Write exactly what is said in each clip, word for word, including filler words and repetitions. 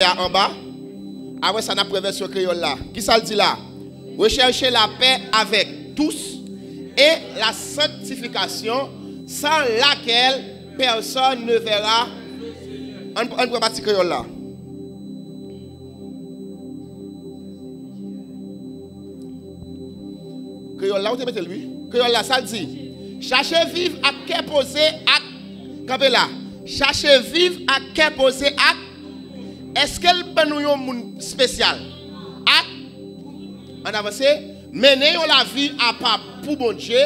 a anba. Apre sa, n ap pran vèsyon kreyòl la. Kisa l di la? Recherchez la paix avec tous et la sanctification, sans laquelle personne ne verra. Ann, ann pran pati kreyòl la. Kreyòl la, ou te mete l, wi. Kreyòl la, sa l di? Chache viv ak kè poze ak, kanpe la. Chache viv ak kè poze ak, èske l ban nou yon moun espesyal? Ak, ann avanse, mennen yon lavi apa pou Bondye.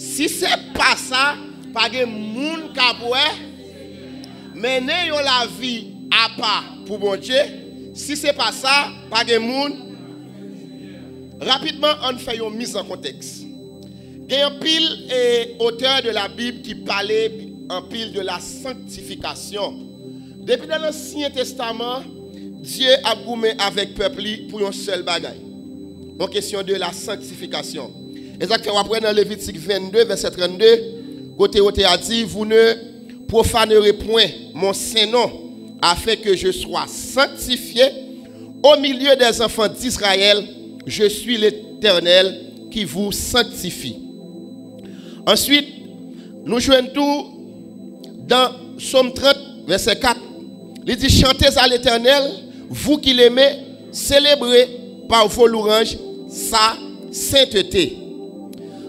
Si se pa sa, pa gen moun k ap wè. Mennen yon lavi apa pou Bondye. Si se pa sa, pa gen moun. Rapidman, ann fè yon miz an kontèks. Gen anpil, eh, otè de la Bib ki pale anpil de la sanktifikasyon. Depi nan Ansyen Testaman, Dye ap goumen avèk pèp li pou yon sèl bagay. Yon kesyon de la sanktifikasyon. E sa k fè w ap wè nan Levitik vennde, vèsè trannde, kote otè a di, Vous ne profanerez point mon saint nom, afin que je sois sanctifié au milieu des enfants d'Israël. Je suis l'Éternel qui vous sanctifie. Answit, nou jwenn tou dan Sòm trant, vèsè kat, li di, Chantez à l'Éternel, vous qui l'aimez, célébrez par vos louanges sa sainteté.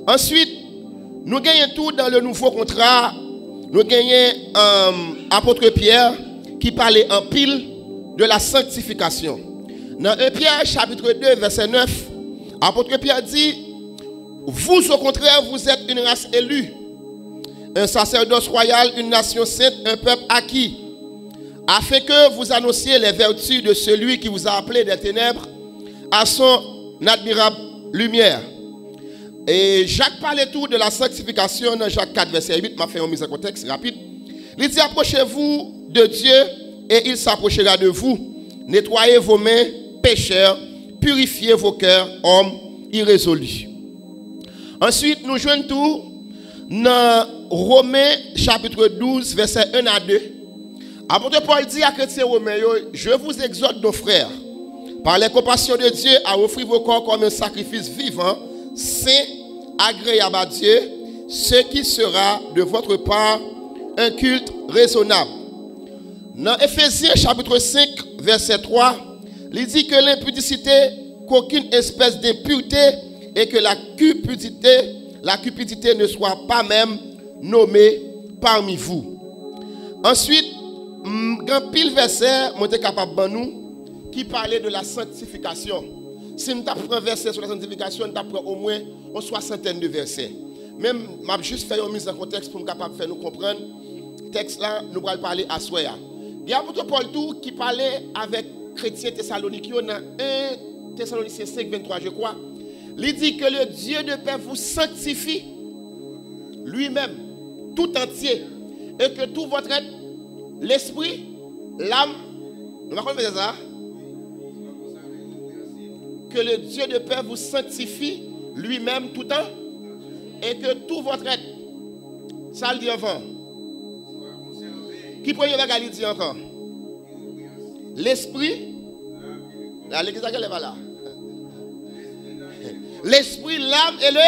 Answit, nou genyen tou dan le nouvo kontra, nou genyen, euh, apot Pyè ki pale anpil de la sanktifikasyon. Nan en Pyè, chapit de, vèsè nèf, apot Pyè di, Vous, au contraire, vous êtes une race élue, un sacerdoce royal, une nation sainte, un peuple acquis, afin que vous annonciez les vertus de celui qui vous a appelé des ténèbres à son admirable lumière. E Jak pale tou de la sanktifikasyon nan Jak kat vèsè uit, m ap fè yon miz an kontèks rapid. Li di, Approchez-vous de Dieu et il s'approchera de vous. Nettoyez vos mains, pécheurs, purifiez vos cœurs, hommes irrésolus. Answit, nou jwenn tou nan Women chapit douz, vèsè en a de, apot Pòl di a kretyen women yo, Je vous exhorte donc, frères, par les compassions de Dieu, à offrir vos corps comme un sacrifice vivant, saint, agréable à Dieu, ce qui sera de votre part un culte raisonnable. Nan Efezyen chapit senk, vèsè twa, li di ke l'impudicité, qu'aucune espèce d'impureté, et que la cupidité, la cupidité ne soit pas même nommée parmi vous. Answit, m, gen anpil vèsè mwen te kapab ban nou ki pale de la sanktifikasyon. Si n t ap pran vèsè sou la sanktifikasyon, n t ap pran omwen yon swasantèn de vèsè. Men m ap jis fè yon miz an kontèks pou m kapab fè nou konprann tèks la nou pral pale aswè a. Gen apot Pòl tou ki pale avèk kretyen Tesalonik yo nan en Tesalonisyen senk venntwa, je crois. Li di, Que le Dieu de paix vous sanctifie lui-même, tout entier, et que tout votre être, l'esprit, l'âme, nou pa konn vèsè sa? Que le Dieu de paix vous sanctifie lui-même tout en, et que tout votre être. Sa l di anvan? Ki premye bagay li di ankò? Lespri. La, legliz la genlè pa la. Lespri, lam e le.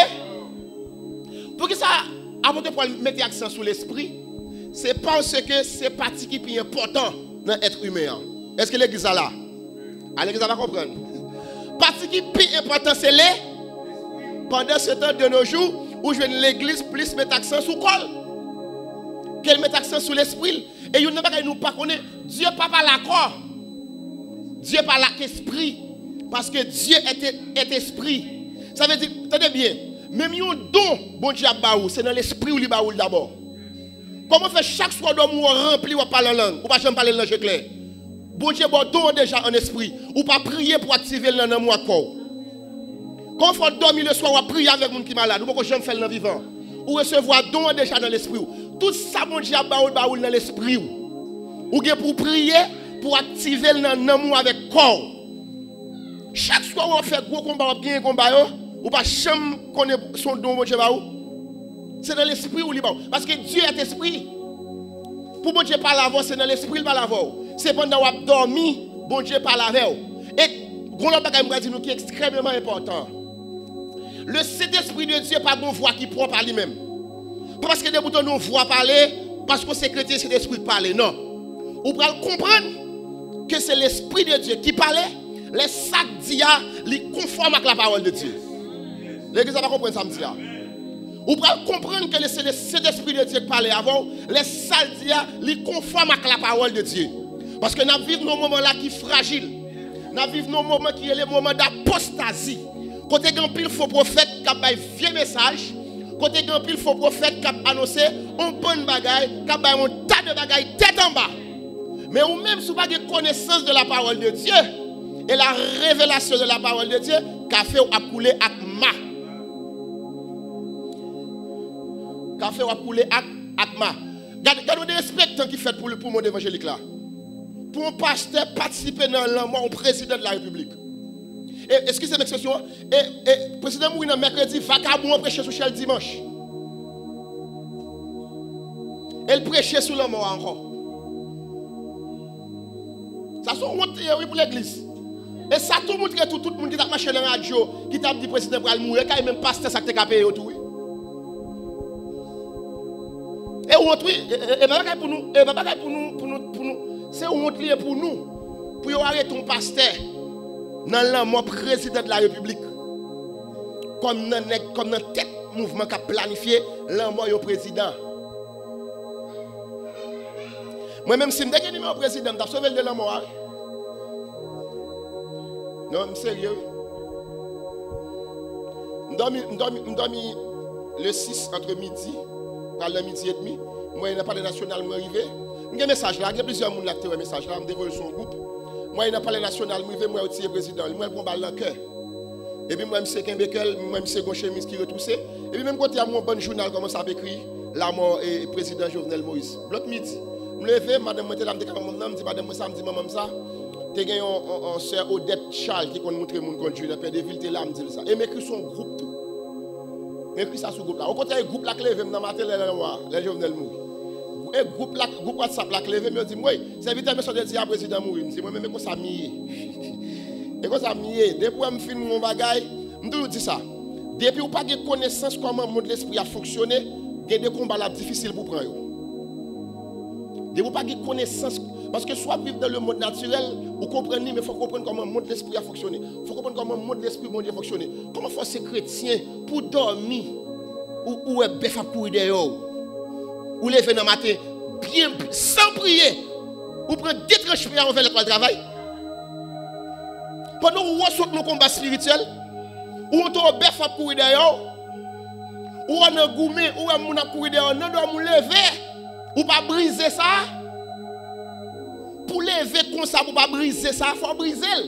Poukisa apot Pòl mete aksan sou lespri? Se paske se pati ki pi enpòtan nan èt imen an. Èske legliz la la? A, legliz la pa konprann. Pati ki pi enpòtan se le. Pandan se tan, de nos jours, ou jwenn legliz plis met aksan sou kò l ke l met aksan sou lespri l. E youn nan bagay nou pa konnen, Dye pa pale ak kò. Dye pale ak espri. Paske Dye est, est esprit. Sa vle di, tande byen, menm yon don Bondye ap ba ou, se nan lespri w li ba ou l dabò. Kòman fè chak swa w dòmi w ranpli w ap pale an lang, ou pa janm pale l nan je klè? Bondye ba w don an deja an espri, ou pa priye pou aktive l nan nanm ou ak kò w. Kòman fè w dòmi leswa w ap priye avèk moun ki malad, ou poko janm fè l nan vivan? Ou resevwa don an deja nan lespri w. Tout sa Bondye ap ba ou, l ba ou l nan lespri w. Ou gen pou w priye pou w aktive l nan nanm ou avèk kò w. Chak swa w ap fè gwo konba, w ap genyen konba yo, ou pa janm konnen se yon don Bondye ba ou. Se nan lespri w li ba w. Paske Dye est esprit. Pou Bondye pale avè w, se nan lespri l pale avè w. Se pandan w ap dòmi, Bondye pale avè w. E gon lòt bagay m pral di nou ki ekstrèmeman enpòtan. Le Sentespri de Dye pa gon vwa ki pwòp a li menm. Pa paske depi w tande yon vwa pale, paske w se kretyen, Sentespri k pale. Non. Ou pral konprann ke se Lespri de Dye ki pale, lè sa k di a, li konfòm ak lapawòl de Dye. Legliz la pa konprann sa m di a. Ou pral konprann ke le, se le Sentespri de Dye k pale avè w, lè sa l di a, li konfòm ak lapawòl de Dye. Paske n ap viv nan yon moman la ki frajil. N ap viv nan yon moman ki rele moman dapostazi. Kote gen anpil fo pwofèt k ap bay vye mesaj. Kote gen anpil fo pwofèt k ap anonse yon bann bagay, k ap bay yon ta de bagay tèt anba. Men ou menm, si w pa gen konesans de la parole de Dieu et la révélation de la parole de Dieu, kafe w ap koule ak ma. Kafe w ap koule ak, ak ma. Gade, gade yon derespektan ki fèt pou, pou mond evanjelik la. Pou yon pastè patisipe nan lanmò yon prezidan de la repiblik. E, eskize m ekspresyon an, e, e, prezidan mouri nan mèkredi, vakabon an preche sou syèl dimanch. E l preche sou lanmò a ankò. Sa se yon wont li ye, wi, pou legliz. E sa tou moutre tou, tout moun ki t ap mache nan radyo, ki t ap di prezidan pral mouri, e kay menm pastè sa k te ka peye yo tou, wi. E wont, wi, e, e, e pa bagay pou nou, e pa bagay pou nou, pou nou, pou nou. Se wont li ye pou nou, pou yo arete yon pastè nan lanmò prezidan de la repiblik. Kòm nan nèg, kòm nan tèt mouvman k ap planifye lanmò yon prezidan. Mwen menm, si m te gen nimewo prezidan, m t ap sove l de lanmò a, wi. Non, m serye, wi. M dòmi, m dòmi, m dòmi le sis antre midi, pral nan midi edmi. M wè nan Palè Nasyonal, mwen rive. M gen mesaj la, gen plizyè moun la ki te wè mesaj la, m te voye l sou yon gwoup. M wè nan Palè Nasyonal, m rive, m wè yo tiye prezidan. M wè l pran bal nan kè. Epi m wè misye kenbe kè l, m wè misye gon chemiz ki retwouse. Epi menm kote a, m wè yon bann jounal kòmanse ap ekri lanmò e prezidan Jovenel Moïse. Blòk midi. M leve, madanm mwen te la, m te ka manman m nan, m di madanm mwen sa, m di manman m sa. Te gen yon, yon, yon sè Odette Charles ki konn moutre moun kondui nan Pè de Vil te la, m di l sa. E m ekri sou yon gwoup tou. M ekri sa sou gwoup la. Okontrè, e gwoup la k leve m nan maten lè, lè, lè Jovenel mouri. E gwoup la, gwoup WhatsApp la k leve m, yo di m, "Woy, sèvitè, men sa w te di a, prezidan mouri." M di, "Mwen menm, e konsa m ye." E konsa m ye. Depi w wè m fin yon bagay, m toujou di sa. Depi w pa gen konesans kòman mond lespri a fonksyone, gen de konba l ap difisil pou w pran yo. Depi w pa gen konesans, paske si w ap viv dans le monde naturel, ou konprann li, men fòk w konprann kòman mond lespri a fonksyone. Fòk w konprann kòman mond lespri Bondye fonksyone. Kòman fè w se kretyen pou w dòmi, ou, ou wè bèf ap kouri dèyè w. Ou leve nan maten, byen, san priye, ou pran de tranch pen a yon vèlèt w al travay. Pandan w wè w sot nan konba espirityèl, ou wè yon towo bèf ap kouri dèyè w, ou wè nan goumen, ou wè moun ap kouri dèyè w, nan dòmi w leve, ou pa brize sa. Pou leve konsa, pou pa brize sa, fò w brize l.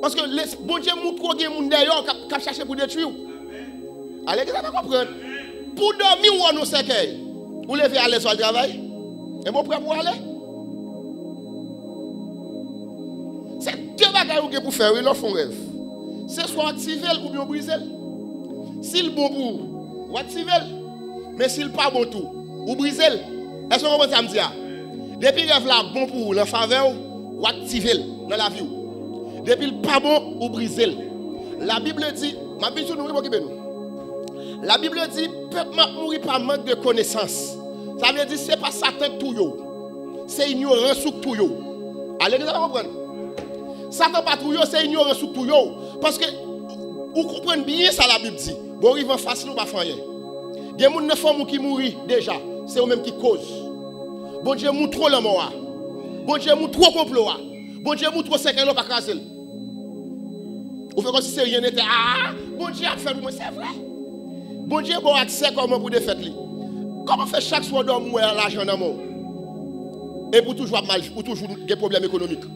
Paske les-, Bondye moutre w gen moun dèyè w k ap, k ap chache pou detwi w. A legliz la pa konprann. Pou w dòmi, w wè w nan sèkèy. Ou leve alèz w al travay. Ebyen w prè pou w ale. Se de bagay ou gen pou fè, wi, lè w fè yon rèv. Se swa w aktive l oubyen w brize l. Si l bon pou ou, w aktive l. Men si l pa bon tou, ou brize l. Èske w konprann sa m di a? Depi rèv la bon pou ou, l an favè w, w aktive l nan lavi w. Depi l pa bon, ou brize l. Labib di, m ap vin sou nou, wi, m okipe nou. Labib di, pèp m ap mouri pa mank de konesans. Sa vle di, se pa Satan k touye w. Se inyorans ou k touye w. A legliz la pa konprann. Satan pa touye w, se inyorans ou k touye w. Paske ou konprann byen sa Labib di. Bon, rive anfas li, ou pa fè anyen. Gen moun nan fanmi w ki mouri deja. Se ou menm ki koz. Bondye moutre w lanmò a. Bondye moutre w konplo a. Bondye moutre w sèkèy la, ou pa kraze l. Ou fè kòmsi se rien n'était. Ah, Bondye ap fè l pou mwen, se vre. Bondye ba w aksè kòman pou defèt li. Kòman fè chak swa w dòmi w wè lajan nan men w? Epi w toujou ap mal, ou toujou gen pwoblèm ekonomik.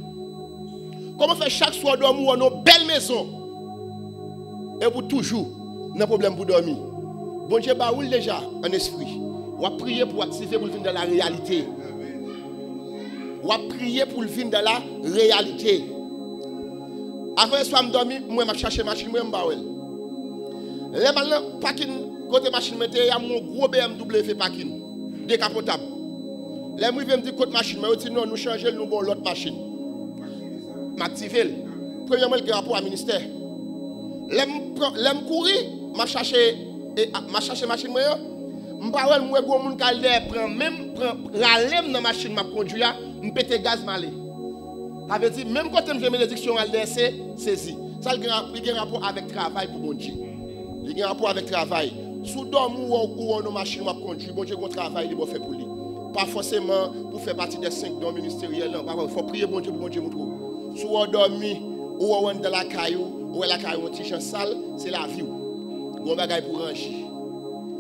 Kòman fè chak swa w dòmi w wè nan yon bèl mezon? Epi w toujou nan pwoblèm pou dòmi. Bondye ba ou l deja an espri. W ap priye pou w aktive pou l vin dans la réalité. W ap priye pou l vin dans la réalité. Avan yè swa m dòmi, m wè m ap chache machin mwen, m pa wè l. Lè m al nan pakin kote machin mwen te ye a, m wè yon gwo B M W pakin, dekapotab. Lè m rive, m di, "Kot machin mwen?" Yo di, "Non, nou chanje l, nou ba w lòt machin." m aktive l. Premyèman, li gen rapò a ministè. Lè m pran, lè m kouri, m ap chache, e, a- m ap chache machin mwen yo, m pa wè l, m wè gwo moun k al dèyè pran men m, pran, rale m nan machin m ap kondui a, m pete gaz, m ale. Sa vle di, menm kote m jwenn benediksyon, al dèyè se sezi. Sa l gen, li gen rapò avèk travay pou Bondye. Li gen rapò avèk travay. Si w dòmi, ou wè, ou wè w nan machin w ap kondui, Bondye gen yon travay li ba w fè pou li. Pa fòseman pou fè pati de senk don ministeryèl, non, pa vre. Fò w priye Bondye pou Bondye montre w. Si w wè w dòmi, ou wè w anndan lakay ou, ou wè lakay ou yon ti jan sal, se lavi w. Gon bagay pou ranje.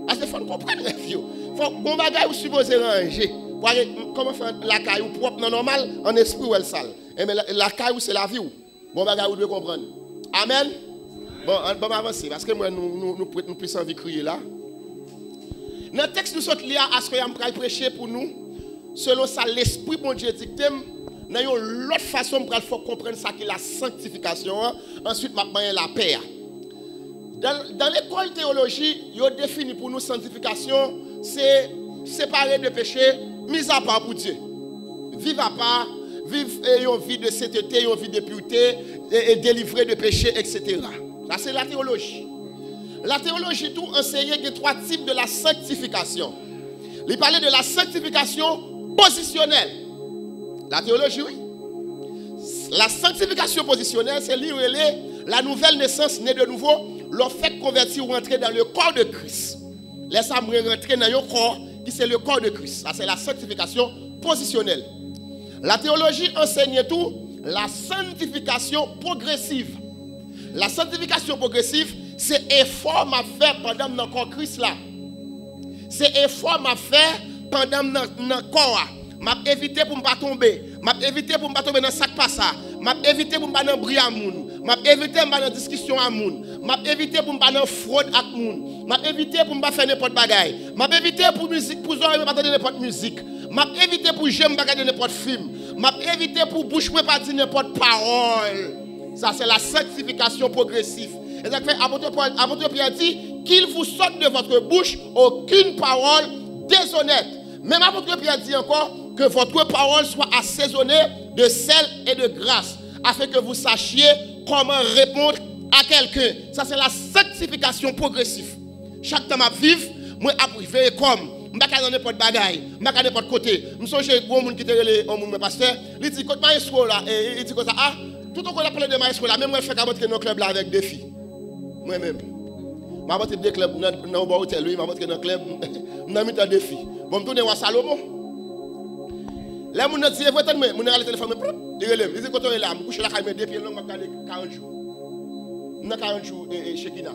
Paske fò n konprann rèv yo. Fò gon bagay ou sipoze ranje. Pou ale, kòman fè lakay ou pwòp nan nòmal, an espri w wè l sal. Enben, la- lakay ou se lavi w. Bon bagay ou dwe konprann. Amèn. Bon, an- ban m avanse, paske mwen nou, nou, nou, nou plis anvi kriye la. Nan tèks nou sot li a, aswè a m pral preche pou nou, selon sa Lespri Bondye dikte m, nan yon lòt fason m pral fè w konprann sa ki la sanktifikasyon an, answit m ap manyen lapè a. Dan, dan lekòl teyoloji, yo defini pou nou sanktifikasyon, se separe de peche, mizapa pou Dye. Viv apa, viv e, yon vi de sentete, yon vi de pirte, e, e delivre de peche, etsetera. Sa se la teyoloji. La teyoloji tou anseye gen twa tip de la sanktifikasyon. Li pale de la sanktifikasyon pozisyonèl. La teyoloji, wi. La sanktifikasyon pozisyonèl, se li yo rele la nouvelle naissance, né de nouveau. Lè w fèk konvèti, ou rantre dans le corps de Christ. Lè sa, mwen rantre nan yon kò ki se le corps de Christ. Sa se la sanktifikasyon pozisyonèl. La teyoloji ansenye tou la sanktifikasyon pwogresiv. La sanktifikasyon pwogresiv, se efò m ap fè pandan m nan kò Kris la. Se efò m ap fè pandan m nan, nan kò a. M ap evite pou m pa tonbe. M ap evite pou m pa tonbe nan sa k pa sa. M ap evite pou m pa nan bri a moun. M ap evite m pa nan diskisyon a moun. M ap evite pou m pa nan fwod ak moun. M ap evite pou m pa fè nenpòt bagay. M ap evite pou mizik, pou zòrèy mwen pa tande nenpòt mizik. M ap evite pou je m pa gade nenpòt fim. M ap evite pou bouch mwen pa di nenpòt pawòl. Sa se la sanktifikasyon pwogresif. E sa k fè apot Pòl, apot Pyè di, qu'il vous sorte de votre bouche aucune parole déshonnête. Menm apot Pyè di ankò, que votre parole soit assaisonnée de sel et de grâce, afin que vous sachiez comment répondre à quelqu'un. Sa se la sanktifikasyon pwogresif. Chak tan m ap viv, mwen ap veye kò m. M pa ka nan nenpòt bagay. M pa ka nenpòt kote. M sonje yon moun ki te rele yon moun mwen pastè. Li di, "Kot mayestwo la?" E li di konsa, "A, tout yon kou l ap pale de mayestwo la, menm mwen fèk ap antre nan klèb la avèk de fi." Mwen menm. M ap antre de klèb nan, nan yon bò otèl, wi, m ap antre nan klèb, m nan mitan de fi. Bon, m tounen wa Salomon. Lè moun nan di, "E vre, tann mwen," moun nan rale telefòn mwen, ploup, li rele m. Li di, "Kote w ye la?" M kouche lakay mwen, de pye long, m ap gade karant jou. M nan karant jou, e, e, Chekina.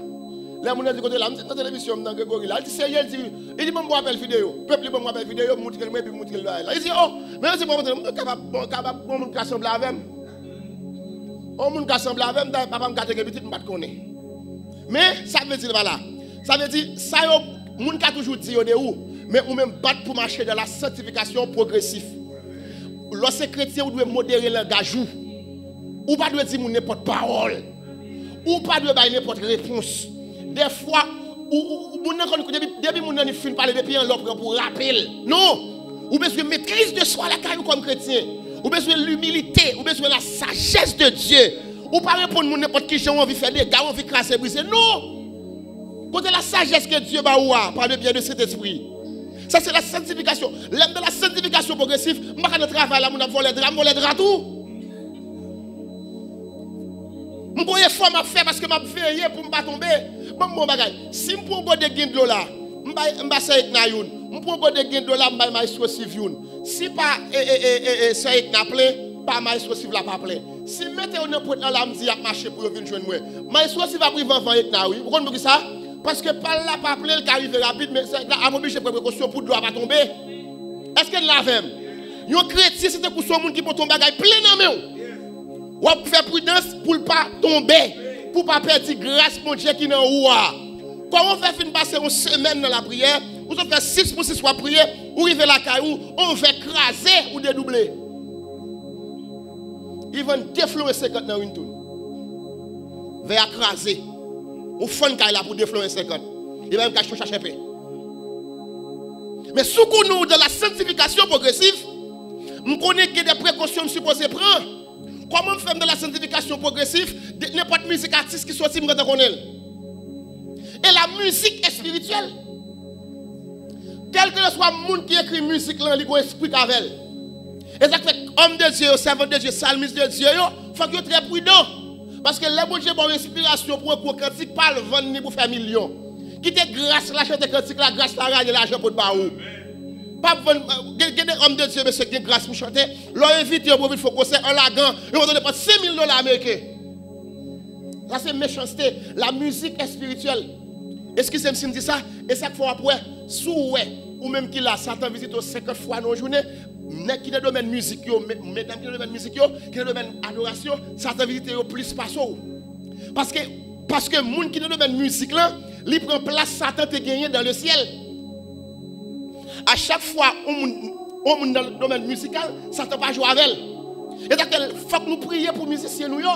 Lè moun nan di, "Kote w ye la?" M di, "Nan televizyon, m nan Gregory la." Li di, "Serye?" Li di, li di, "Ban m yon apèl videyo." Pèp, li ban m yon apèl videyo, m moutre l mwen, epi m moutre l bagay la. Li di, "O, men yo di, bon, bon, m kapab, bon, kapab, bon, moun ka sanble avè m." Yon moun ka sanble avè m, dayè papa m ka te gen pitit, m pa t konnen. Men, sa vle di pa la. Sa vle di, sa yo, moun ka toujou di yo de ou, men ou menm bat pou mache dans la sanctification progressive. Lè w se kretyen, ou dwe modere langaj ou. Ou pa dwe di moun nenpòt pawòl. Ou pa dwe bay nenpòt repons. Dèfwa, ou, ou, ou- moun nan konn, depi, depi moun nan li fin pale, depi anlè w pran pou rape l. Non! Ou bezwen maîtrise de soi lakay ou kòm kretyen. Ou bezwen limilite. Ou bezwen la sagesse de Dieu. Ou pa reponn moun nenpòt ki jan ou anvi fè dega, ou anvi kraze brize. Non! Kote la sagesse que Dieu ba ou a, par le biais de Saint-Esprit? Sa se la sanktifikasyon. Lè m nan la sanktifikasyon pwogresif, m pa ka nan travay la, moun ap vòlè dra, m vòlè dra tou. M gon efò m ap fè paske m ap veye pou m pa tonbe. Ban m bon bagay. Si m pran gode gen dlo la, m bay, m ba sè Ekna youn. M pran gode gen dlo la, m bay maestro Siv youn. Si pa, e, e, e, e, e, sè Ekna plen, pa maestro Siv la pa plen. Si m mete yo nan pwent lan la, m di y ap mache pou yo vin jwenn mwen. Maestro Siv ap rive anvan Ekna, wi. Ou konn poukisa? Paske pa l la pa plen, l ka rive rapid, men sè Ekna ap oblije pran prekosyon pou dlo a pa tonbe. Èske n la avè m? Yon kretyen, se tankou se yon moun ki pote yon bagay plen nan men w. W ap fè pridans pou l pa tonbe, pou w pa pèdi gras Bondye ki nan ou a. Kòman w fè fin pase yon semèn nan lapriyè, ou sot fè sis pou sis w ap priye, ou rive lakay ou, yon vè kraze, ou dedouble. Li vann de flo e senkant nan Win Town. Vè a kraze. Ou fann kay la pou de flo e senkant. Li pa menm ka achte yon sachè pen. Men si w konnen w dans la sanctification progressive, m konnen gen de prekosyon m sipoze pran. Kòman m fè m dans la sanctification progressive? De nenpòt mizik atis ki soti, m gentan konnen l. E la mizik espirityèl, kèlkeswa moun ki ekri mizik lan, li gon espri k avè l. E sa k fè òm de Dye yo, sèvant de Dye, salmis de Dye yo, fòk yo trè pridan. Paske lè Bondye ba w enspirasyon pou ekri yon kantik, pa al vann li pou fè milyon. Kite gras la chante kantik la, gras la rale lajan pou l ba ou. Pa vann, gen, gen de òm de Dye, mesye, gen gras pou chante. Lè w envite yo pou yo vin fè yon konsè, an lagan, yo mande nenpòt senk mil dola ameriken. Sa se mechanste, la mizik espirityèl. Eskize m si m di sa, e sa k fè w ap wè, si w wè, ou menm ki la, Satan vizite w senkant fwa nan yon jounen, nèg ki nan domèn mizik yo, me-, medam ki nan domèn mizik yo, ki nan domèn adorasyon, Satan vizite yo plis pase w. Paske, paske moun ki nan domèn mizik lan, li pran plas Satan te genyen dans le ciel. A chak fwa yon moun, yon moun nan domèn mizikal, Satan pa jwe avè l. E sa k fè fòk nou priye pou mizisyen nou yo.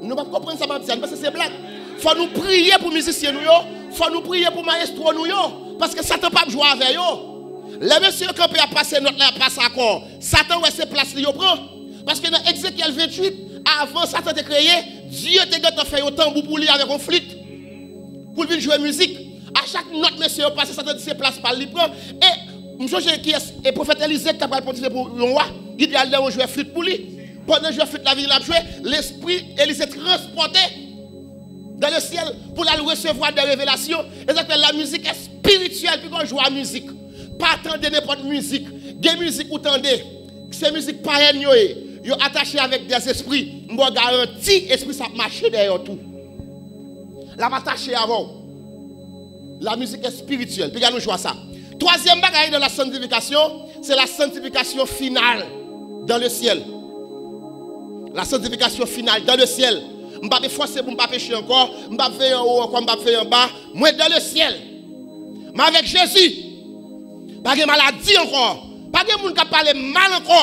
Nou p ap konprann sa m ap di a, nou panse se blag. Fò nou priye pou mizisyen nou yo, fò nou priye pou mayestwo nou yo, paske Satan p ap jwe avè yo. Lè mesye yo kanpe ap pase nòt la, ap pase akò, Satan wè se plas li yo pran. Paske nan Ezekyèl venntuit, avan Satan te kreye, Dye te gentan fè yon tanbou pou li avèk yon flit, pou l vin jwe mizik. A chak nòt mesye yo pase, Satan di se plas pa l li pran. E m sonje kiyès, e pwofèt Elize ki t ap pral pontife pou yon wa, li te al nan yon jwè flit pou li. Pandan jwè flit la vini l ap jwe, lespri Elize transpòte dans le ciel pou l al resevwa de revelasyon. E sa k fè la mizik espirityèl, pi gwo jwa mizik. Pa tande nenpòt mizik. Gen mizik ou tande, se mizik payèn yo ye. Yo atache avèk dèzespri. M ba w garanti, espri sa ap mache dèyè w tou. L ap atache avè w. La mizik espirityèl. Piga nou jwa sa. Twazyèm bagay dans la sanctification, c'est la sanctification finale dans le ciel. La sanctification finale dans le ciel. M p ap fòse pou m pa peche ankò. M p ap veye anwo ankò, m p ap veye anba. Mwen dans le ciel. M avèk Jezi. Pa gen maladi ankò. Pa gen moun k ap pale m mal ankò.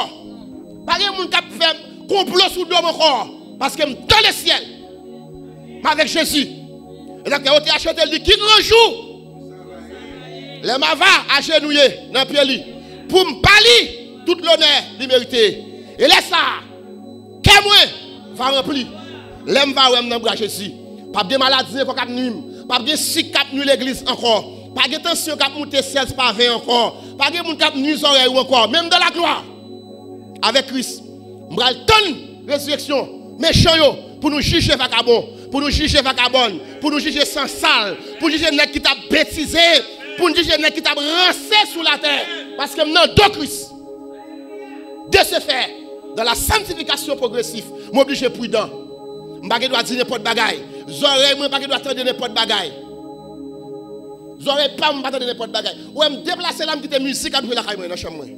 Pa gen moun k ap fè konplo sou do m ankò. Paske m dans le ciel. M avèk Jezi. E sa k fè yo te chante l, di ki gran jou. Lè m ava ajenouye nan pye li, pou m ba li tout lonè li merite. E lè sa a, kè mwen va ranpli. Lè m va wè m nan bra Jezi, p ap gen maladi ankò k ap nwi m. P ap gen sik k ap nwi legliz ankò. Pa gen tansyon k ap moute sèz pa ven ankò. Pa gen moun k ap nwi zòrèy ou ankò. Men m dans la gloire avèk Kris. M pral tann rezirèksyon mechan yo pou nou jije vakabon, pou nou jije vakabòn, pou nou jije sansal, pou nou jije nèg ki t ap betize, pou nou jije nèg ki t ap ranse sou latè. Paske m nan do Kris. De ce fait, dans la sanctification progressive, m oblije pridan. M pa gen dwa di nenpòt bagay. Zòrèy mwen pa gen dwa tande nenpòt bagay. Zòrèy pa m pa tande nenpòt bagay. Ou wè m deplase la, m kite mizik ap jwe lakay mwen, nan chanm mwen.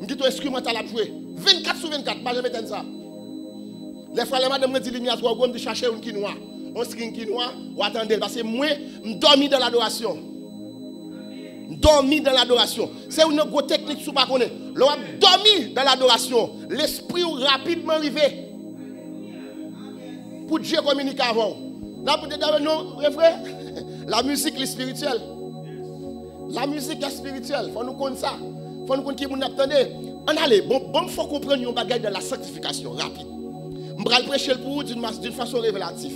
M kite yon enstrimantal ap jwe. Vennkat sou vennkat, m pa janm etèn sa. Dèfwa lè madanm mwen di limyè a twò gwo, m di chache youn ki nwa. Yon string ki nwa, w a tande l. Paske mwen, m dòmi dans l'adoration. M dòmi dans l'adoration. Se youn nan gwo teknik si w pa konnen. Lè w ap dòmi dans l'adoration, lespri w rapidman rive. Pou Dye kominike avè w. N ap dèyè non, refren. La mizik li espirityèl. La mizik espirityèl. Fò nou konn sa. Fò nou konn ki moun n ap tande. Ann ale, bon, bon, fò konprann yon bagay dans la sanctification, rapid. M pral preche l pou ou d'une mas-, d'une façon révélative.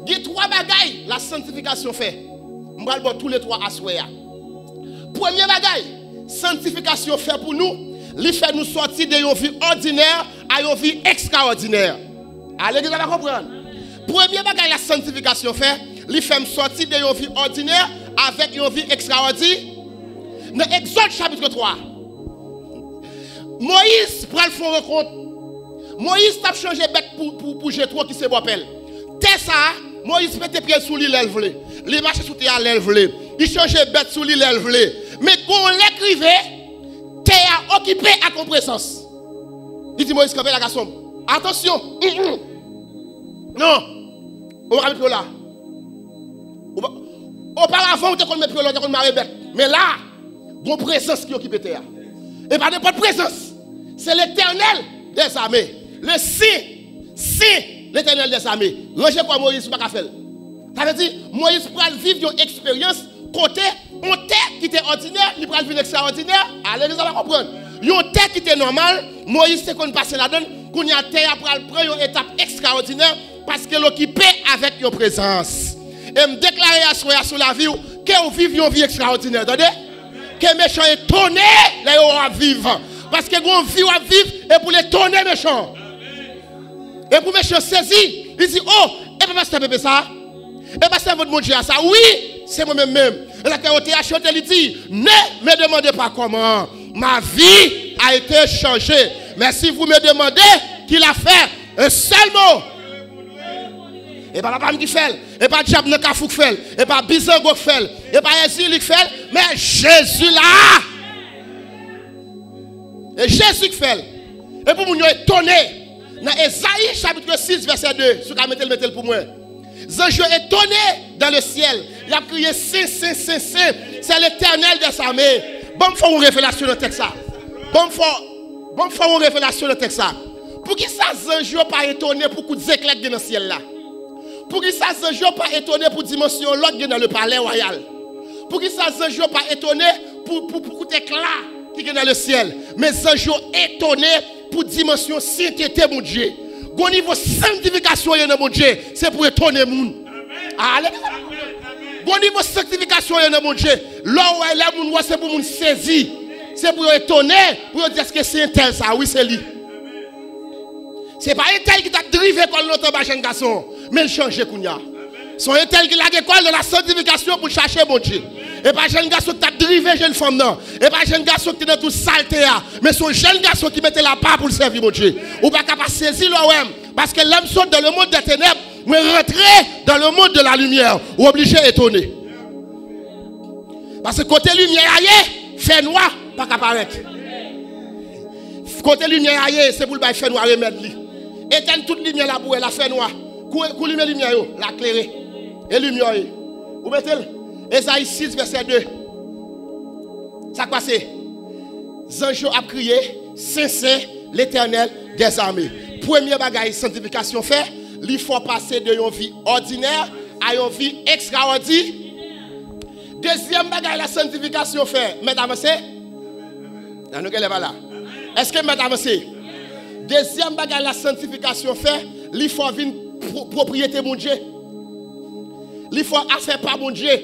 Gen twa bagay la sanctification fè. M pral ba w tou le twa aswè a. Premye bagay, sanctification fè pou nou, li fè nou sòti de yon vi òdinè a yon vi ekstraòdinè. A legliz la pa konprann. Premye bagay la sanctification fè, li fè m sòti de yon vi òdinè avèk yon vi ekstraòdi-, nan Egzòd chapit twa, Moyiz pral fè yon rankont. Moyiz t ap chanje bèt pou, pou, pou Jetwo ki se bòpè l. Tè sa a, Moyiz mete pye l sou li lè l vle. Li mache sou tè a lè l vle. Li chanje bèt sou li lè l vle. Men gon lè k rive, tè a okipe ak yon prezans. Li di Moyiz, kanpe la, gason m. Atansyon! Mm, mm. Non! Ou pa ka met pye w la. Ou pa, oparavan, ou te konn met pye w la, ou te konn mare bèt. Men la, gon prezans ki okipe tè a. E pa nenpòt prezans. Se Letènèl dèzame. Le Sen, Sen, Letènèl dèzame. Ranje kò w, Moyiz, ou pa ka fè l. Sa vle di, Moyiz pral viv yon eksperyans kote yon tè ki te òdinè, li pral vin ekstraòdinè. A legliz la pa konprann. Yon tè ki te nòmal, Moyiz te konn pase ladan l, Kounye a, tè a pral pran yon etap ekstraòdinè paske l okipe avèk yon prezans. E m deklare aswè a sou lavi w, ke w viv yon vi ekstraòdinè, tande? Ke mechan etone lè yo wè w ap viv. Paske gen yon vi w ap viv, e pou l etone mechan. E pou mechan sezi, li di, "O, e pa pastè Pepe sa a? E pastè vant Bondye a sa a?" Wi, se mwen menm menm. E sa ke O T H chante, li di, "Ne me demandez pas comment, ma vie a été changée. Mais si vous me demandez qui l'a fait, un seul mot." E pa papa m ki fè l, e pa dyab nan kafou k fè l, e pa bizango k fè l, e pa Èzili k fè l, men Jezi la. E Jezi k fè l. E pou moun yo etone. Nan Ezayi chapit sis vèsè de, si w ka mete l, mete l pou mwen. Zanj yo etone dans le ciel. Y ap kriye, "Sen, sen, sen, sen, c'est l'Éternel des armées." Ban m fè yon revelasyon nan tèks sa. Ban m fè, ban m fè yon revelasyon nan tèks sa. Poukisa zanj yo pa etone pou kout zeklè k gen nan syèl la? Poukisa zanj yo pa etone pou dimansyon lò k gen nan le palais royal? Poukisa zanj yo pa etone pou, pou, pou kout ekla ki gen nan le syèl? Men zanj yo etone pou dimansyon sentete Bondye. Gon nivo sanktifikasyon ye nan Bondye, se pou etone moun. Ale. Gon nivo sanktifikasyon ye nan Bondye. Lè w wè, lè moun wè, se pou moun sezi. Se pou yo etone, pou yo di, "Èske se entèl sa?" Wi, se li. Se pa entèl ki t ap drive kò l lontan ba jèn gason, men l chanje kounye a. Se yon entèl ki lage kò l nan la santifikasyon pou l chache Bondye. E pa jèn gason ki t ap drive jèn fanm nan. E pa jèn gason ki te nan tout salte a. Men se yon jèn gason ki mete l apa pou l sèvi Bondye. Ou pa ka pa sezi lè w wè m. Paske lè m sot dans le monde des ténèbres, mwen rantre dans le monde de la lumière. Ou oblije etone. Paske kote limyè a ye, fènwa pa ka parèt. Kote limyè a ye, se pou l bay fènwa remèd li. Etèn tout limyè la pou wè la fènwa. Kou, kou limen limyè yo, la klere. E limyè ye. Ou mete l? Ezayi sis, vèsè de. Sa k pase? Zanj yo ap kriye, "Sen, sen, Letènèl dèzame." Premye bagay santifikasyon fè, li fè w pase de yon vi òdinè a yon vi ekstraòdi. Dezyèm bagay la santifikasyon fè, mèt avanse. Nan nou genlè pa la. Èske mèt avanse? Dezyèm bagay la santifikasyon fè, li fè w vin pwo-, pwopriyete Bondye. Li fè w afè pa Bondye.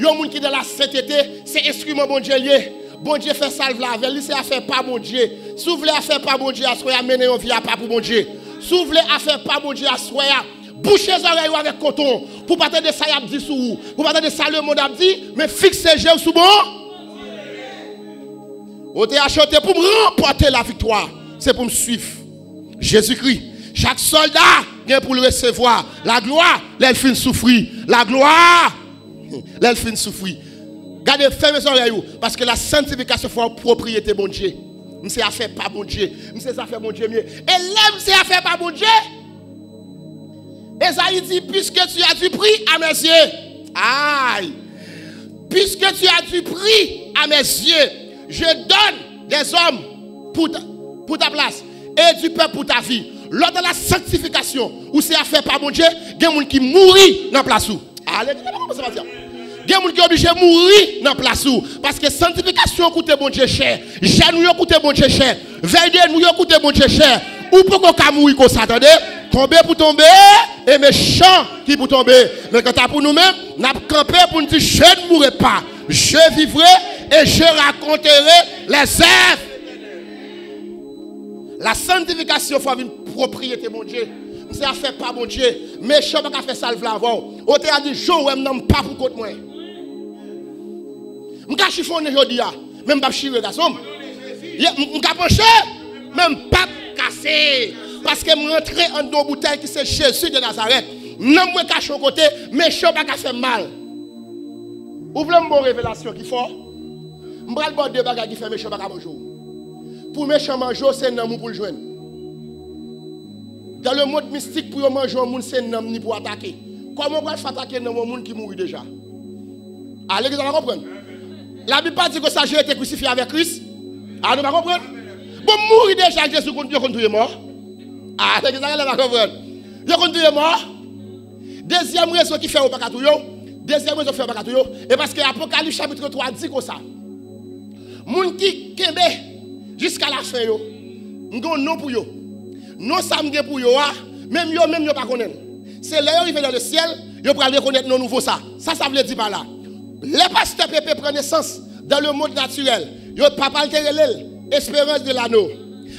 Yon moun ki nan la sentete, se enstriman Bondye l ye. Bondye fè sa l vle avè l. Li se afè pa Bondye. Si w vle afè pa Bondye aswè a, mennen yon vi apa pou Bondye. Si w vle afè pa Bondye aswè a, bouche zòrèy ou avèk koton pou w pa tande sa y ap di sou ou, pou w pa tande sa lemonn ap di, men fikse je w sou bon. Ou te a chante pou m ranpòte laviktwa, se pou m swiv Jezikri. Chak sòlda gen pou l resevwa laglwa lè l fin soufri. Laglwa lè l fin soufri. Gade, fèmen zòrèy ou, paske la santifikasyon fè w pwopriyete Bondye. M se afè pa Bondye. M se zafè Bondye m ye. E lè m se afè pa Bondye, Ezayi di, "Puisque tu as du prix à mes yeux." Ay! "Puisque tu as du prix à mes yeux, je donne des hommes pour ta, pour ta place et du peuple pour ta vie." Lè w nan la sanktifikasyon, ou se afè pa Bondye, gen moun ki mouri nan plas ou. Ale, gen moun ki oblije mouri nan plas ou. Paske santifikasyon koute Bondye chè. Jèn ou yo koute Bondye chè. Vèy de nou yo koute Bondye chè. Ou poko ka mouri konsa, tande. Tonbe pou tonbe, e mechan ki pou tonbe. Men kanta pou nou menm, n ap kanpe pou n di, "Je ne mourrai pas, je vivrai et je raconterai les œuvres." La santifikasyon fè w vin pwopriyete Bondye. M se afè pa Bondye. Mechan pa ka fè sa l vle avè w. Otè a di, "Jan w wè m nan, m pa pou kont mwen. M ka chifonnen jodi a, men m p ap chire gason m. Ye, m, m ka panche, men m p ap kase. Paske m rantre anndan yon boutèy ki se Jezi de Nazarèt. Nanm mwen kache yon kote, mechan pa ka fè m mal." Ou vle m ba w revelasyon ki fò? M pral ba w de bagay ki fè mechan pa ka manje w. Pou mechan manje w, se nanm ou pou l jwenn. Dans le monde mystique, pou yo manje yon moun, se nanm ni pou atake. Kòman w pral fè atake nanm yon moun ki mouri deja? A, legliz la pa konprann. Labib pa di konsa, "Je été crucifié avec Christ"? A, nou pa konprann? Bon, mouri deja, Jezi konn, yo konn touye mò. A, legliz la genlè pa konprann. Yo konn touye mò. Dezyèm rezon ki fè yo pa ka touye w, dezyèm rezon ki fè yo pa ka touye w, e paske Apokalips chapit twa di konsa, moun ki kenbe jiska lafen yo, m gen yon non pou yo. Non sa m gen pou yo a, menm yo menm yo pa konnen l. Se lè yo rive nan lesyèl, yo pral rekonèt non nouvo sa. Sa sa vle di pa la? Lè pastè Pepe pran nesans dans le monde naturel, yo papa l te rele l Espérance Delano.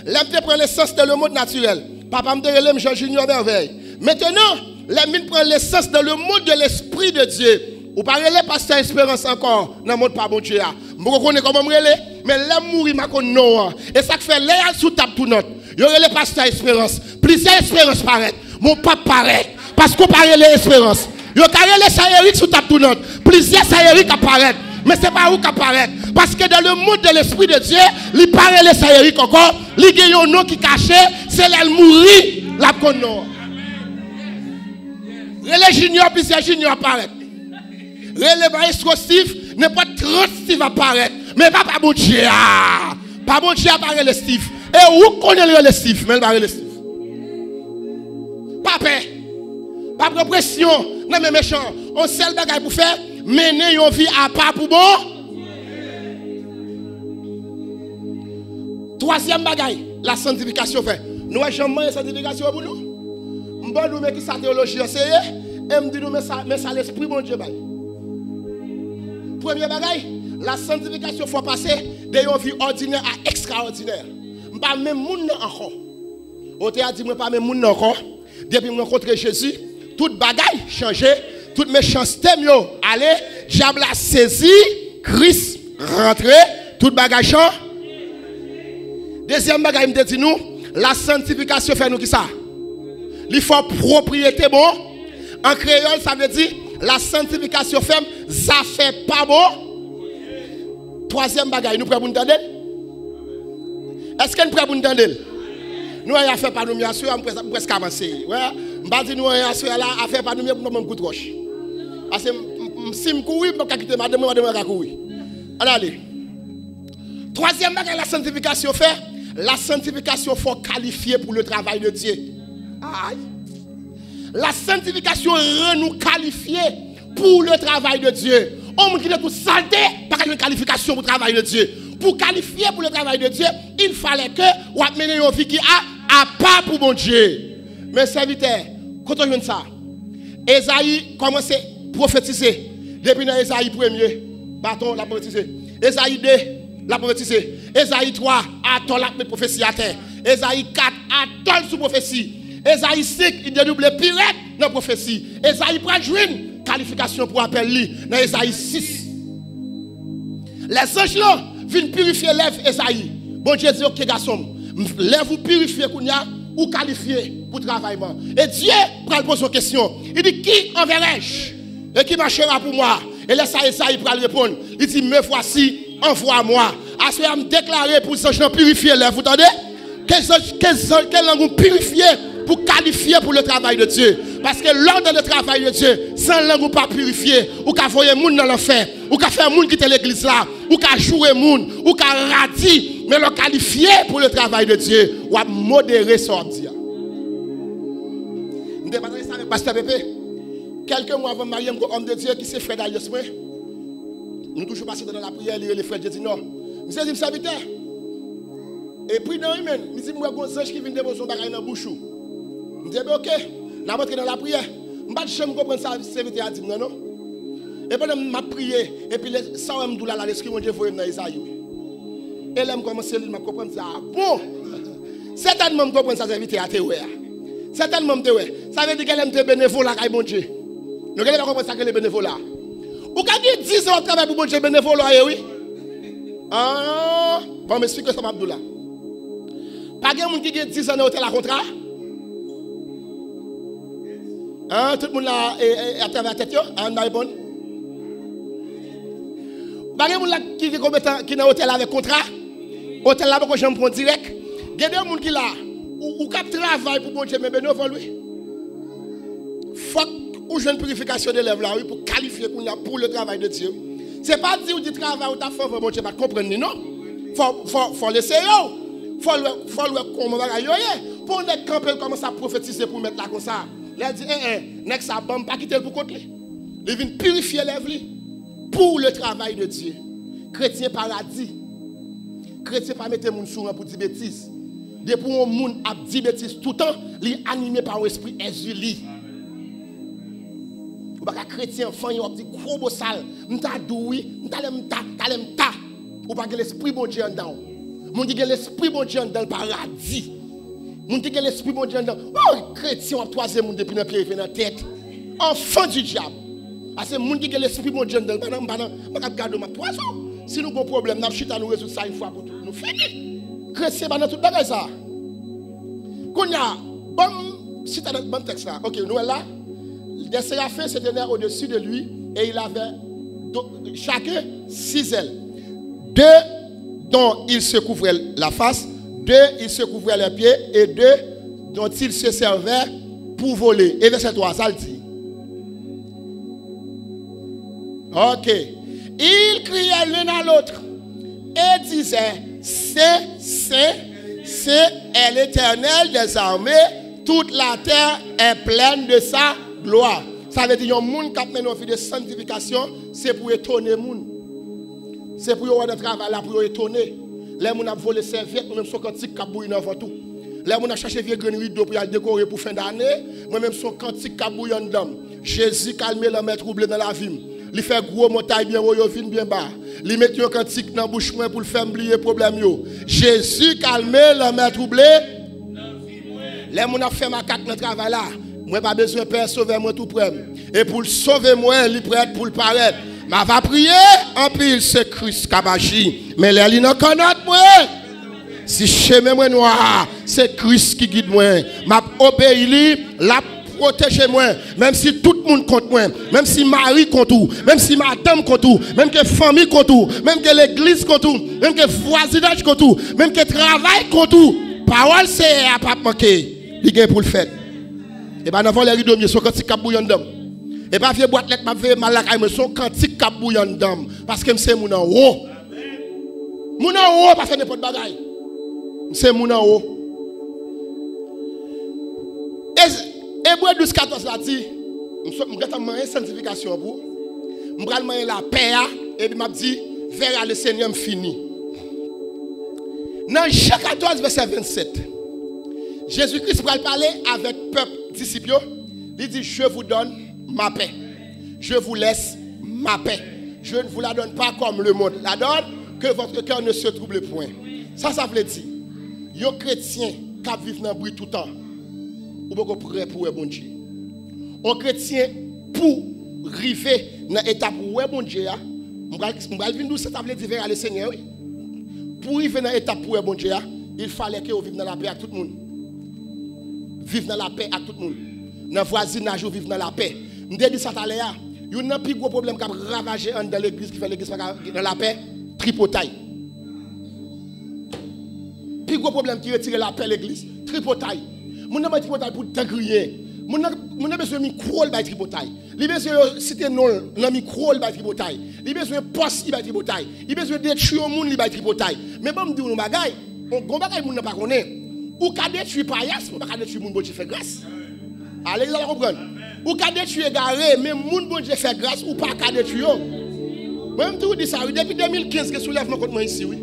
Lè m te pran nesans dans le monde naturel, papa m te rele m Jean Junior Merveille. Mentnan, lè m vin pran nesans dans le monde de l'esprit de Dieu, ou pa rele pastè Esperans ankò nan mond pa Bondye a. M poko konnen kòman m rele, men lè m mouri m a konn non an. E sa k fè lè y al sou tab tounant, yo rele pastè Esperans. Plizyè Esperans parèt, men w p ap parèt, paske w pa rele Esperans. Yo ka rele sa Erik sou tab tounant. Plizyè sa Erik ap parèt, men se pa ou k ap parèt. Paske dans le monde de l'esprit de Dieu, li pa rele sa Erik ankò. Li gen yon non ki kache, se lè l mouri l ap konn non an. Rele Junior, plizyè Junior ap parèt. Rele Maestro Steve, nenpòt trant Steve ap parèt. Men pa pa Bondye a. Pa Bondye a pa rele Steve. E ou k konnen l rele Steve, men l pa rele Steve. Pa pè. Pa pran presyon nan men mechan. On sèl bagay pou fè, mennen yon vi apa pou bon. Twazyèm bagay, la santifikasyon fè. Nou wè jan m mande santifikasyon pou nou? M ban nou men ki sa teyoloji anseye, e m di nou men sa, men sa Lespri Bondye bay. Premye bagay, la santifikasyon fè w pase de yon vi òdinè a ekstraòdinè. M pa menm moun nan ankò. Otè a di mwen pa menm moun nan ankò. Depi m rankontre Jezi, tout bagay chanje, tout mechanste m yo ale, dyab la sezi, Kris rantre, tout bagay chan. Dezyèm bagay m te di nou, la santifikasyon fè nou ki sa? Li fè w pwopriyete bon. An kreyòl, sa vle di, la santifikasyon fè m zafè pa bon. Twazyèm bagay, nou prè pou n tande l? Èske n prè pou n tande l? Nou wè afè pa nou m ye aswè a, m près-, m prèske avanse. Wè, m pa di nou anyen aswè a la, afè pa nou m ye pou m pa pran kout wòch. Paske m, m, m, si m kouri, m p ap ka kite madanm mwen, madanm mwen ka kouri. Ann ale. Twazyèm bagay la santifikasyon fè, la santifikasyon fè w kalifye pou le travay de Dye. Ay! La santifikasyon rann ou kalifye pou le travay de Dye. On moun ki nan tout salte pa ka jwenn kalifikasyon pou travay de Dye. Pou kalifye pou le travay de Dye, il fallait que w ap mennen yon vi ki a, apa pou Bondye. Men sèvitè, kote w jwenn sa? Ezayi kòmanse pwofetize. Depi nan Ezayi premye, baton l ap pwofetize. Ezayi de, l ap pwofetize. Ezayi twa, atò l ap met pwofesi atè. Ezayi kat, atò l sou pwofesi. Ezayi senk, li dedouble pi rèd nan pwofesi. Ezayi pral jwenn kalifikasyon pou apèl li nan Ezayi sis. Lèzanj lan vin pirifye lèv Ezayi. Bondye di, oke, gason m, lèv ou pirifye kounye a, ou kalifye pou travay mwen. E Dye pral poze yon kesyon. Li di, qui enverrai-je? Et qui marchera pour moi? E lè sa Ezayi pral reponn, li di, me voici, envoie-moi. Aswè a, m deklare pou zanj lan pirifye lèv ou, tande? Ke zanj, ke zanj, ke lang ou pirifye pou kalifye pou le travay de Dye. Paske lè w dans le travail de Dieu, san lang ou pa pirifye, ou ka voye moun nan lanfè, ou ka fè moun kite legliz la, ou ka joure moun, ou ka radi, men lè w kalifye pou le travay de Dye, w ap modere sa w ap di a. M te pataje sa avèk pastè Pepe. Kèlke mwa avan m marye, m gen yon òm de Dye ki se frè Darius mwen. Nou toujou pase tan nan lapriyè, li rele frè Djedinò. Misye di m, sèvitè, e pridan wi, men, li di m, m wè gon zanj ki vin depoze yon bagay nan bouch ou. M di, ebyen, oke, n ap antre nan lapriyè. M pa t janm konprann sa sèvitè a di m nan, non. E pandan m ap priye, epi lè, sa w wè m di w la, la, Lespri Bondye voye m nan Ezayi, wi. E lè m kòmanse li, m ap konprann, m di, a bon! Sètènman, m konprann sa sèvitè a te wè a. Sètènman, m te wè. Sa vle di, genlè m te benevola kay Bondye. Nou genlè pa konprann sa k rele benevola. Ou ka gen diz an w ap travay pou Bondye, benevola w ye, wi. Ah, ban m esplike sa m ap di w la. Pa gen moun ki gen diz an nan otèl a kontra? An, tout moun la, e, e, ap travay a tèt yo? An, n a reponn. Pa gen moun la ki gen konbyen tan ki nan otèl avèk kontra? Otèl la poko janm pran dirèk. Gen de moun ki la, ou, ou k ap travay pou Bondye, men benevòl, wi. Fòk ou jwenn pirifikasyon de lèv la, wi, pou kalifye kounye a pou le travay de Dye, wi. Se pa di ou di travay ou t ap fè anvan Bondye pa t konprann li, non. Fò, fò, fò l eseye w. Fò l wè, fò l wè kòman bagay yo ye. Pou yon nèg kanpe, l kòmanse ap pwofetize pou mèt la konsa. Lè l di, en, en, nèg sa ban m, pa kite l pou kont li. Li vin pirifye lèv li pou le travay de Dye. Kretyen pa radi. Kretyen pa mete moun sou ran pou di betiz. Depi yon moun ap di betiz toutan, li anime pa yon espri èzili. Ou pa ka kretyen fanyen, w ap di gwo bosal, m ta dou wi, m ta lè m ta, ta lè m ta. Ou pa gen lespri Bondye anndan w. Moun ki gen lespri Bondye anndan l pa radi. Moun ki gen lespri Bondye anndan, oh, kretyen w ap twaze moun depi nan pye rive nan tèt. Enfant du diable. Paske moun ki gen lespri Bondye anndan l pa nan, pa nan, pa kap gade w m ap twaze w. Si nou gon pwoblèm, n ap chita nou rezoud sa yon fwa pou tout. Nou fini. Kretyen pa nan tout bagay sa. Kounye a, ban m site nan, ban m tèks la. Ok, nou wè la. Des séraphins se tenaient au-dessus de lui et il avait do- chacun six ailes. Deux dont ils se couvraient la face, deux ils se couvraient les pieds et deux dont ils se servaient pour voler. E vèsè twa, sa l di. Ok. Ils criaient l'un à l'autre et disaient, Saint, Saint, Saint est l'Éternel des armées, toute la terre est pleine de sa gloire. Sa vle di yon moun k ap mennen yon vi de santifikasyon, se pou etone moun. Se pou yo wè nan travay la, pou yo etone. Lè moun ap vole sèvyèt, ou menm se yon kantik k ap bouyi nan vant ou. Lè moun ap chache vye grenn rido pou y al dekore pou fen dane, mwen menm se yon kantik k ap bouyi anndan m. Jezi kalme lanmè twouble nan lavi m. Li fè gwo montay byen wo yo vin byen ba. Li mete yon kantik nan bouch mwen pou l fè m bliye pwoblèm yo. Jezi kalme lanmè twouble. Lè moun ap fè makak nan travay la, mwen pa bezwen pè, Sovè mwen tou prè m. E pou l sove mwen, li prèt pou l parèt. M ava priye anpil, se Kris k ap aji. Men lè li nan kannòt mwen, si chemen mwen nwa, se Kris ki gid mwen. M ap obeyi li, l ap pwoteje mwen. Menm si tout moun kont mwen, menm si mari kont ou, menm si madanm kont ou, menm ke fanmi kont ou, menm ke legliz kont ou, menm ke vwazinaj kont ou, menm ke travay kont ou, pawòl Seyè a p ap manke. Li gen pou l fèt. E pa nan vòlè rido m ye, se yon kantik k ap bouyi anndan m. E pa vye bwat lèt m ap veye m al lakay mwen, se yon kantik k ap bouyi anndan m. Paske m se moun anwo. Moun anwo pa fè nenpòt bagay. M se moun anwo. E, Ebre douz katòz la di, m sot, m gentan manyen santifikasyon an pou ou. M pral manyen lapè a, epi m ap di, Verra le Seigneur, m fini. Nan Jan katòz, vèsè vennsèt, Jezi Kris pral pale avèk pèp disip yo. Li di, Je vous donne ma paix. Je vous laisse ma paix. Je ne vous la donne pas comme le monde la donne, que votre cœur ne se trouble point. Sa sa vle di? Yon kretyen k ap viv nan bri toutan, ou poko prè pou wè Bondye. Yon kretyen pou rive nan etap ou wè Bondye a, m pral, m pral vin di w sa sa vle di verra le Seigneur, wi. Pou rive nan etap pou wè Bondye a, il fallait ke ou viv nan lapè ak tout moun. Viv nan lapè ak tout moun. Nan vwazinaj ou viv nan lapè. M te di sa talè a, youn nan pi gwo pwoblèm k ap ravaje anndan legliz ki fè legliz pa ka nan lapè, tripotay. Pi gwo pwoblèm ki retire lapè legliz, tripotay. Moun nan bay tripotay pou dan griyen. Moun nan, moun nan bezwen mikwo, li bay tripotay. Li bezwen yo site non l nan mikwo, li bay tripotay. Li bezwen pòs, li bay tripotay. Li bezwen detwi yon moun, li bay tripotay. Men ban m di w yon bagay, yon gwo bagay moun nan pa konnen. Ou ka detwi payas, men ou pa ka detwi moun Bondye fè gras. A legliz la konprann. Ou ka detwi egare, men moun Bondye fè gras, ou pa ka detwi yo. Mwen, m toujou di sa, wi. Depi de mil kenz, gen soulèvman kont mwen isi, wi.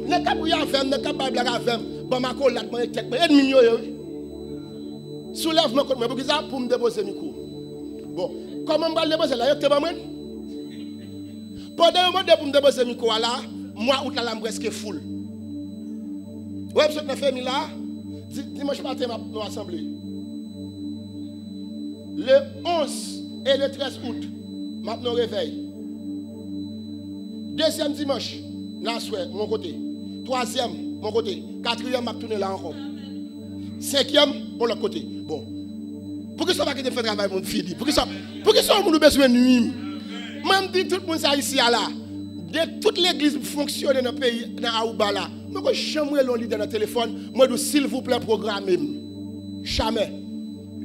Nèg k ap ri avè m, nèg k ap bay blag avè m, ban m akolad, manyen tèt mwen, ènmi m yo ye, wi. Soulèvman kont mwen, poukisa? Pou m depoze mikwo. Bon, kòman m pral depoze l la? Yo ki te ban mwen l? Pandan yo mande pou m depoze mikwo a la, mwa out la, la m prèske foul. Wè, m sot nan fèmi la, di-, dimanch maten m ap nan asanble. Le onz e le trèz out, m ap nan revèy. Dezyèm dimanch nan aswè, m yon kote. Twazyèm, m yon kote. Katriyèm, m ap tounen la ankò. Senkyèm, yon lòt kote. Bon. Poukisa w pa kite m fè travay mwen fini? Poukisa, poukisa yon moun ou bezwen nwi m? Mwen, m di tout moun sa isi a la. De tout legliz m fonksyone nan peyi, nan Aruba la, mwen poko janm rele yon lidè nan telefòn, mwen di w, silvouplè, pwograme m. Jamè.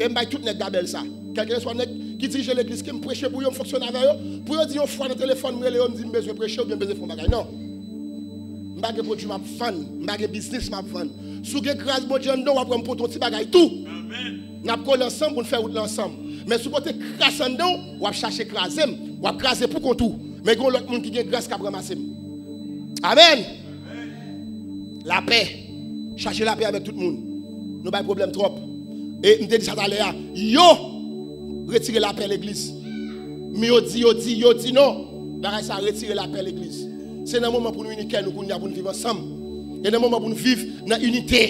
E m bay tout nèg gabèl sa. Kèlkeswa nèg ki dirije legliz ke m preche pou yo, m fonksyone avè yo, pou yo di yon fwa nan telefòn, m rele yo, m di m bezwen preche oubyen m bezwen fè yon bagay. Non. M pa gen pwodui m ap vann, m pa gen biznis m ap vann. Si w gen gras Bondye anndan w, w ap wè m pote yon ti bagay tou. N ap kole ansanm pou n fè wout lan ansanm. Men si w pote kras anndan w, w ap chache kraze m, w ap kraze pou kont ou. Men gen yon lòt moun ki gen gras k ap ranmase m. Amèn. Lapè. Chache lapè avèk tout moun. Nou bay pwoblèm twòp. E m te di sa talè a. Yo retire lapè legliz. Men yo di, yo di, yo di non. Bagay sa retire lapè legliz. Se nan moman pou nou ini kè nou kounye a pou nou viv ansanm. E nan moman pou nou viv nan inite.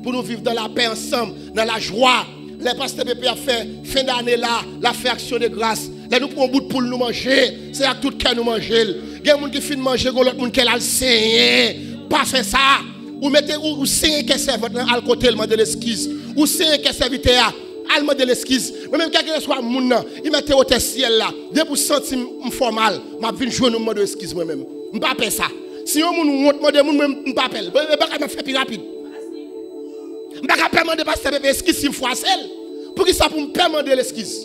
Pou nou viv nan lapè ansanm, nan lajwa. Lè pastè Pepe ap fè fen dane la, l ap fè aksyon de gras. Lè nou pran yon bout poul nou manje, se ak tout kè nou manje l. Gen moun ki fin manje, gon lòt moun kè l al senyen. Pa fè sa. Ou mete ou, ou senyen kè sèvant lan, al kote l mande l eskiz. Ou senyen kè sèvitè a, al mande l eskiz. Mwen menm kèlkeswa moun nan, li mete wotè syèl la. Depi w santi m, m fè w mal, m ap vin jwenn ou m mande w eskiz mwen menm. M pa pè sa. Si yon moun wont mande moun, mwen m pa pè l. E bagay m ap fè pi rapid. M pa ka pè mande pastè Pepe eskiz si m fwase l. Poukisa pou m pè mande l eskiz?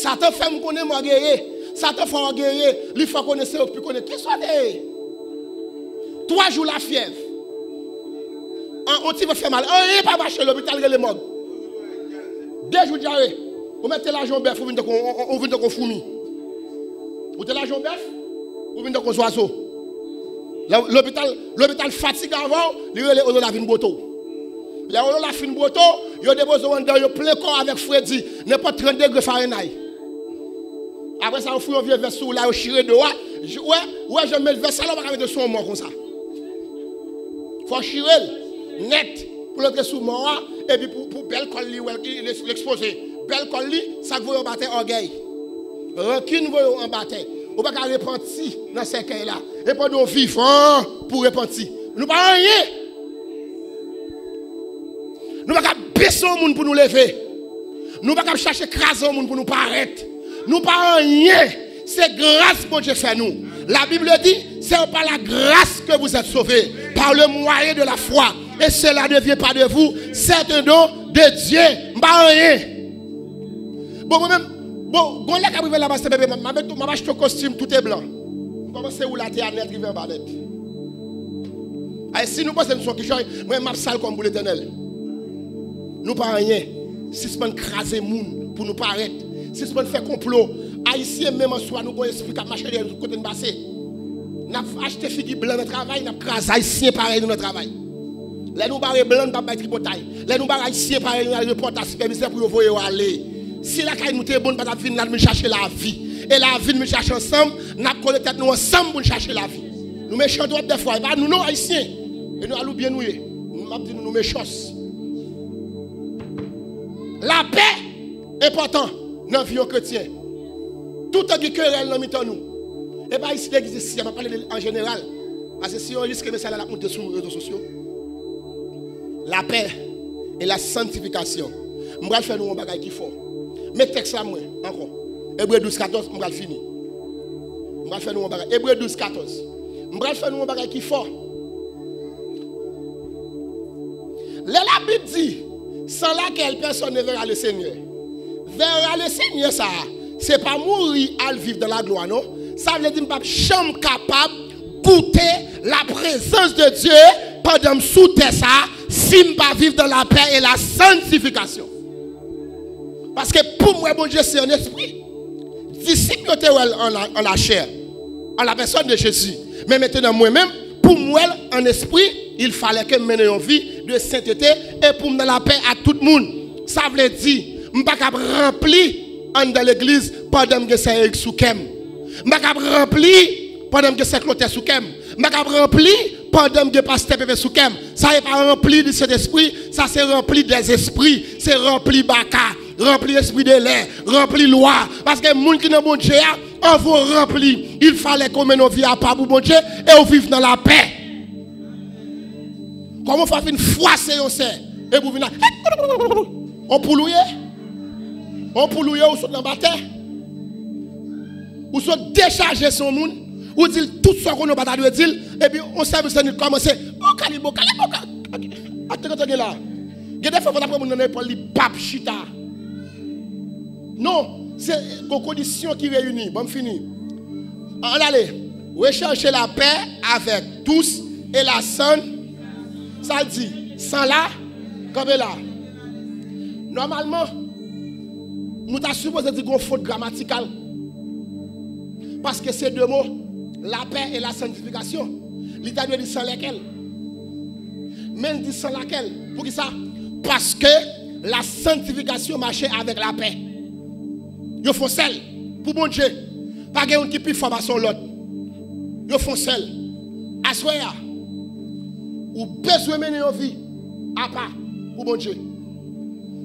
Satan fè m konnen m ògeye. Satan fè w ògeye. Li fè w konnen se ou k pi konnen. Kisa w te ye? Twa jou lafyèv. An, on ti vant fè mal. Anyen pa mache, lopital rele mòg. De jou dyare. Ou mèt te laj yon bèf, ou vin tankou, ou, ou, ou vin tankou foumi. Ou te laj yon bèf, ou vin tankou zwazo. Lè lopital, lopital fatige avè w, li rele Olola vin bwote w. Lè Olola fin bwote w, yo depoze w anndan, yo plen kò w avèk fredi, nenpòt trant degre Fahrenheit. Apre sa, yo fout yon vye vès sou ou la, yo chire do a. J-, wè, wè, jan yo met vès sa la, ou pa ka mete sou yon mò konsa. Fò w chire l nèt pou l antre sou mò a, epi pou, pou bèl kòl li, wè, li, li, li ekspoze. Bèl kòl li, sa k voye w anba tè, ògèy. Rankin voye w anba tè. Ou pa ka repanti nan sèkèy la. E pandan w vivan pou w repanti. Nou pa anyen. Nou pa ka bese yon moun pou nou leve. Nou pa ka chache kraze yon moun pou nou parèt. Nou pa anyen. Se gras Bondye fè nou. La Bible dit, c'est par la grâce que vous êtes sauvés, par le moyen de la foi. Et cela ne vient pas de vous, c'est un don de Dieu. M pa anyen. Bon, mwen menm, bon, gon lè k ap rive la, pastè Pepe, m ap, m ap achte yon kostim tout e blan. M kòmanse woule atè a nèt, rive anba nèt. Ay, si nou panse nou se yon kichòy, mwen, m ap sal kò m pou Letènèl. Nou pa anyen. Sispann kraze moun pou nou parèt. Sispann fè konplo. Ayisyen, menm an swa, nou gon espri k ap mache dèyè nou tout kote n pase. N ap achte figi blan nan travay, n ap kraze Ayisyen parèy nou nan travay. Lè nou bare blan, n p ap bay tripotay. Lè nou bare Ayisyen parèy nou, n al repòt a sipèvizè pou yo voye yo ale. Si lakay nou te bon, n pa t ap vin la, n vin chache lavi. E lavi n vin chache ansanm, n ap kole tèt nou ansanm pou n chache lavi. Nou mechan twòp dèfwa, e pa nou non, Ayisyen. E nou al oubyen nou ye. M ap di nou, nou mechans. Lapè enpòtan nan vi yon kretyen. Toutan gen kerèl nan mitan nou. E pa isit legliz isi a, m ap pale de an jeneral. Paske si yon riske mesaj la, l ap moute sou rezo sosyo. La paix et la sanctification. M pral fè nou yon bagay ki fò. Men tèks la mwen, ankò. Ebre douz katòz, m pral fini. M pral fè nou yon bagay. Ebre douz katòz. M pral fè nou yon bagay ki fò. Lè Labib di, sans laquelle personne ne verra le Seigneur. Verra le Seigneur, sa, se pa mouri al viv dans la gloire, non. Sa vle di m p ap janm kapab goute la prezans de Dye pandan m sou tè sa, si m pa viv dans la paix et la sanctification. Paske pou m wè Bondye se an espri. Disip yo te wè l an la, an lachè, an la pèsòn de Jezi. Men mentenan mwen menm, pou m wè l an espri, il fallait ke m mennen yon vi de sentete e pou m nan lapè ak tout moun. Sa vle di, m pa kab ranpli anndan legliz pandan m gen sè Erik sou kè m. M pa kab ranpli pandan m gen sè Klotè sou kè m. M pa kab ranpli pandan m gen pastè Pepe sou kè m. Sa e pa ranpli di Sentespri, sa se ranpli dèzespri, se ranpli baka, ranpli espri de lè, ranpli lwa. Paske moun ki nan Bondye a, anvan w ranpli, il fallait ke w mennen yon vi apa pou Bondye e w viv nan lapè. Kòman w fè vin fwase yon sè epi w vin la, on poul ou ye? On poul ou ye, ou sot nan batè. Ou sot dechaje sou yon moun, ou di l tout sa w konnen w pa ta dwe di l, epi yon sèvis lannuit kòmanse, bokali, bokali, bokali. Atann, atann, gen la. Gen de fwa, fò w ta pran moun nan epòl, li p ap chita. Non, se gon kondisyon ki reyini. Ban m fini. Ann ale. Recherchez la paix avec tous et la sainte. Sa l di, san la, kanpe la. Nòmalman, nou ta sipoze di gon fot gramatikal. Paske se de mo, la paix et la sanctification. Li ta dwe di sans lesquelles. Men l di sans laquelle. Poukisa? Paske la sanctification mache avèk lapè. Yo fè yon sèl pou Bondye. Pa gen youn ki pi fò pase yon lòt. Yo fè yon sèl. Aswè a, ou bezwen mennen yon vi apa pou Bondye.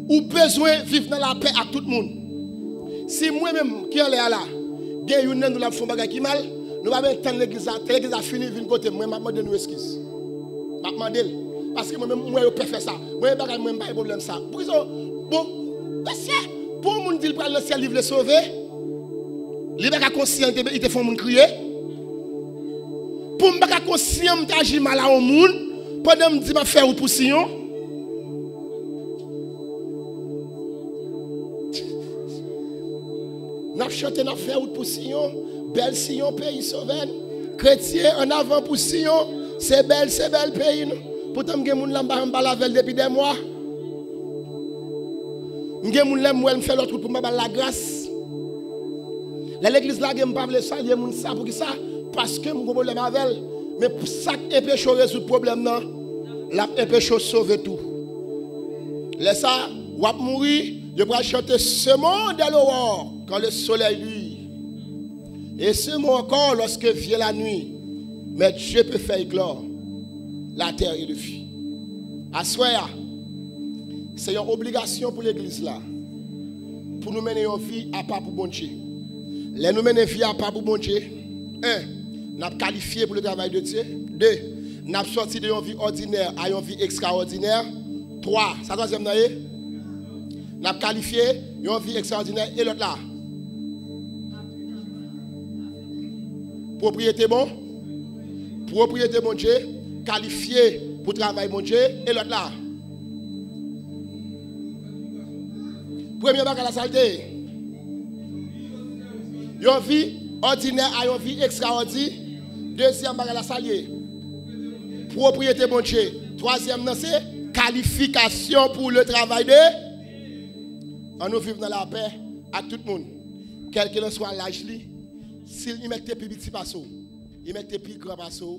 Ou bezwen viv nan lapè ak tout moun. Si mwen menm ki anlè a la, gen youn nan nou l ap fè yon bagay ki mal, nou pa bezwen tann legliz la, te legliz la fini, vin kote m, mwen m ap mande nou eskiz. M ap mande l. Paske mwen menm, m wè yo pè fè sa. Mwen menm bagay, mwen m pa gen pwoblèm sa. Poukisa, bon, mesye, pou yon moun di l pral nan syèl, li vle sove, li pa ka konsyan li te, li te fè yon moun kriye. Pou m pa ka konsyan m te aji mal a yon moun, pandan m di m ap fè wout pou Siyon. N ap chante, n ap fè wout pou Siyon. Bèl Siyon, peyi sovè n. Kretyen, ann avan pou Siyon. Se bèl, se bèl peyi nou. Poutan m gen moun la, m pa janm pale avè l depi dè mwa. M gen moun lè m wè l, m fè lòt wout pou m pa ba l lagras. Lè legliz lage m, m pa vle salye moun sa. Poukisa? Paske m gon pwoblèm avè l. Men sa k enpeche w rezoud pwoblèm nan, l ap enpeche w sove tou. Lè sa, w ap mouri, yo pral chante: Ce mot dès l'aurore, quand le soleil luit. Et ce mot encore lorsque vient la nuit, mais Dieu peut faire éclore la terre et le vie. Aswè a, se yon obligasyon pou legliz la, pou nou mennen yon vi apa pou Bondye. Lè nou mennen vi apa pou Bondye, en, n ap kalifye pou le travay de Dye. De, n ap sòti de yon vi òdinè a yon vi ekstraòdinè. Twa, sa twazyèm nan ye? N ap kalifye yon vi ekstraòdinè. E lòt la? Pwopriyete bon, pwopriyete Bondye, kalifye pou travay Bondye. E lòt la? Premye bagay la, sa l te ye? Yon vi òdinè a yon vi ekstraòdi. Dezyèm bagay la, sa l ye? Pwopriyete Bondye. Twazyèm nan, se kalifikasyon pou le travay de. Ann nou viv nan lapè ak tout moun. Kèlkelanswa laj li, si li mèt te pi piti pase w, li mèt te pi gran pase w,